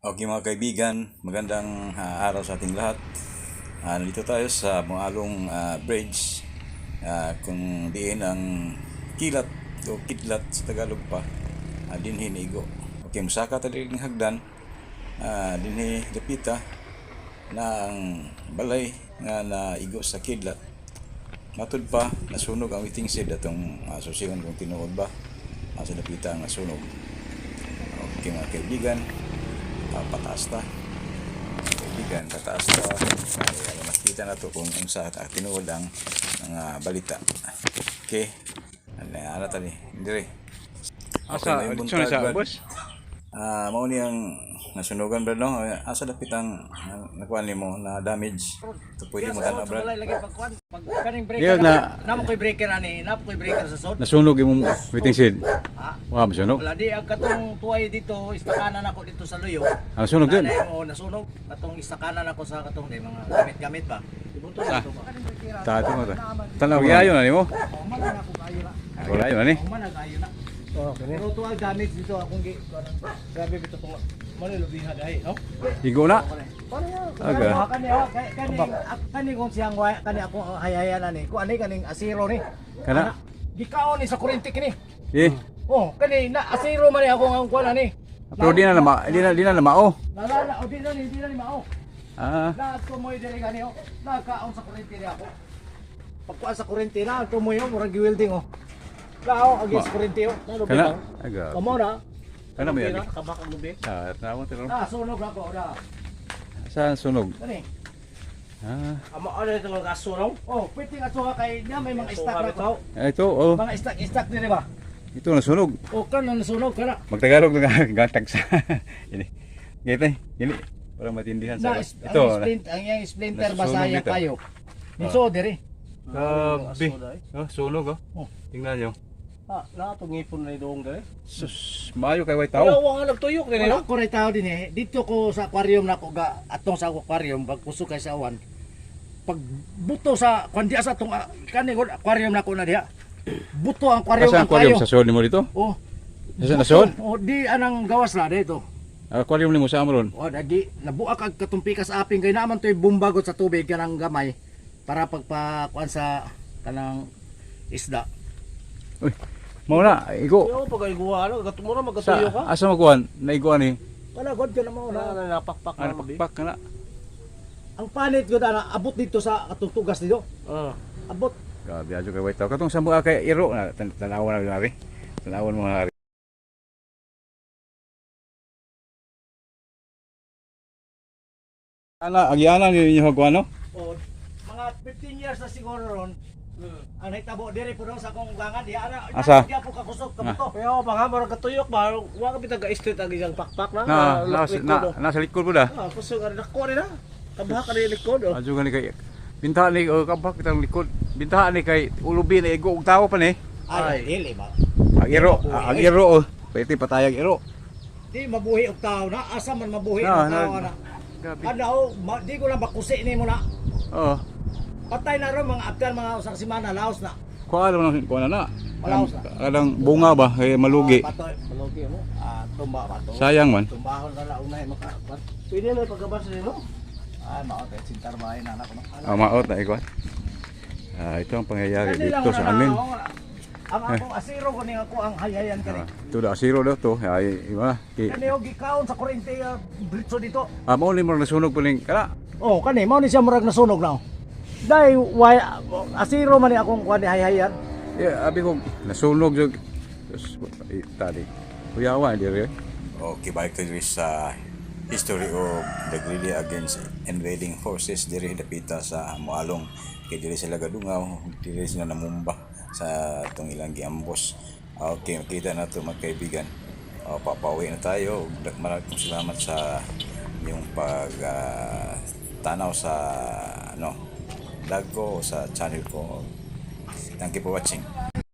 Okay, mga kaibigan, magandang araw sa ating lahat. Nandito tayo sa Moalong Bridge. Kung diin ang kilat o kidlat sa Tagalog pa, dinhi niigo. Okay, musaka ta diri ng hagdan, dinhi dapita na ang balay nga naigo sa kidlat. Matud pa, nasunog ang waiting shed atong susihan kung tinuod ba sa dapita ang nasunog. Okay, mga kaibigan, pataas ta. Kaibigan, pataas ta. Ay, ano, makita na to kung unsa at tinuod ang mga balita. Okay. Ano, ano tani? Dire. Asa, may dito buntag, na sa Brad. boss? Mao ni ang nasunugan, Brad, no? Asa dapit ang nakuha nimo na damage? Ito pwede mo tanaw, Brad. Walay lagi pagkuan. Pag kaning breaker. Diyan Na, namo koy breaker ani, namo koy breaker sa sod. Nasunog imong waiting shed. Ha? Wa masunog. Wala di ang katong tuway dito, istakanan ako dito sa luyo. Ah, nasunog din. Nanay mo nasunog katong istakanan ako sa katong di mga gamit-gamit ba. Ibunto na ito ba? Tato mo ta. Tanaw ayo na nimo. Oh, man na ako kayo na. Wala ayo na ni. Oh, man na kayo na. Pero tuwag damage dito akong gi Grabe bito tong mano lubiha dahi, no? Igo na. Aga. Ah, kani oh, kani kani kung siyang kani ako hayayan ani. Ko ani kaning asiro ni. Kana. Gikaon ni sa kuryente kini. Eh, Oh, kani na asiro man ni ako ang kuan ani. pero di na mao. Nalala, o di na ni mao. Ah, Lahat ko mo'y diri gani oh. Nagkaon sa kuryente ni ako. Pagkuan sa kuryente na, ato mo yun, murag welding oh. Lao, agis kuryente oh. kana. Aga. Kamo na. Kana mo yagi. Kabak ang lubi. Ah, tanaw tanaw. Na, sunog ako na. Saan sunog? Kani. Ah, Amo ano ito mga kaso no? Oh, pwede nga suha kay niya may mga stock na ko. Ito oh. Mga stock diri ba? Ito nasunog. O kan nasunog kana. Magtagalog na gatag sa. Ini. Gito, gini. Para matindihan Na, sa. ito, Ito. ang, splint, ang iyang splinter Nasusunog basaya dito. kayo. Niso diri. Grabe. Oh, sunog oh. Oh. Tingnan niyo. Ah, na itong ngipon na idong dali. Sus, maayo kay way Tao. tao. Wala nga nagtuyok din Wala no? ko rin tao din eh. Dito ko sa aquarium na ko ga atong sa aquarium pag kusog kay sa awan. Pag buto sa kwan diya sa atong kani gud aquarium na ko na diha. Buto ang aquarium Asa ang ang aquarium kayo. sa sod nimo dito? Oh. Sa nasod? Oh, di anang gawas na dito. Aquarium nimo sa amron. Oh, dagi nabuak ag katumpikas aping kay naman to'y bumbagot sa tubig kanang gamay para pagpakuan sa kanang isda. Uy, mao na, igo. Yo pag iguwa ano, gatumura Sa magatuyok ka. asa makuan? Naiguan ni. Wala god ka na mo Wala na. na napakpak Ano na lubi. pakpak kana? Ang panit gud ana abot dito sa katong tugas dito. Ah. Abot. Grabe adyo kay way tao. Katong sa mga kay iro na tanawan na ari. Tanawan mo ari. Ana, agyana ni ninyo kuan no? Oh, mga 15 years na siguro ron. Ang nahitabo diri po daw sa akong ugangan diha ana. Asa? Diha po kakusog kabuto. Kaya pa nga murag katuyok ba, wa ka bitag street ang isang pakpak na. Na na na, nasa likod po da. Ah, kusog ari nako ni na. Kabha ka ni likod oh. Adyo gani kay bintahan ni oh, kabak kitang likod. Bintahan ni kay ulubi na igo og tawo pa ni. Ay, dili ba? Ang iro, ang iro oh. Pwede patayag iro. Di mabuhi og tao na asa man mabuhi Na, og tao na. na. Grabe. Ana oh, di ko lang bakusi nimo na. Oh. Patay na ron mga after mga usa ka semana laos na. Kuha lang kuha na na. Malaos na. Kadang bunga ba kay malugi. Ah, patoy, Malugi mo. Ah, tumba ba to? Sayang man. Tumbahon na la unay maka. Pwede na pagkabas ni no. Ay, mao kay sintar bahay na anak ko. No. Ah, maot na ikaw. Ah, ito ang pangyayari Kani lang dito sa na amin. na, oh, ang akong asiro ko ning ako ang hayayan kani. Ah, ito da zero daw to. Ay, iba. Ki. Kani og gikaon sa kuryente britso dito. Ah, mao ni mo nasunog pa ning kana. Oh, kani mao ni siya murag nasunog na. Oh. Dai why asiro man ni akong kuan ni hayhayan. Yeah, abi ko nasunog jud. Terus tadi. Kuyawa diri. Okay, balik tayo diri sa history of the guerrilla against invading forces diri dapita sa Moalong. Kay diri sila gadungaw, diri sila namumba sa itong ilang giambos. Okay, makita na to, mga kaibigan. O, papauwi na tayo. Maraming salamat sa inyong pag tanaw sa ano vlog ko o sa channel ko. Thank you for watching.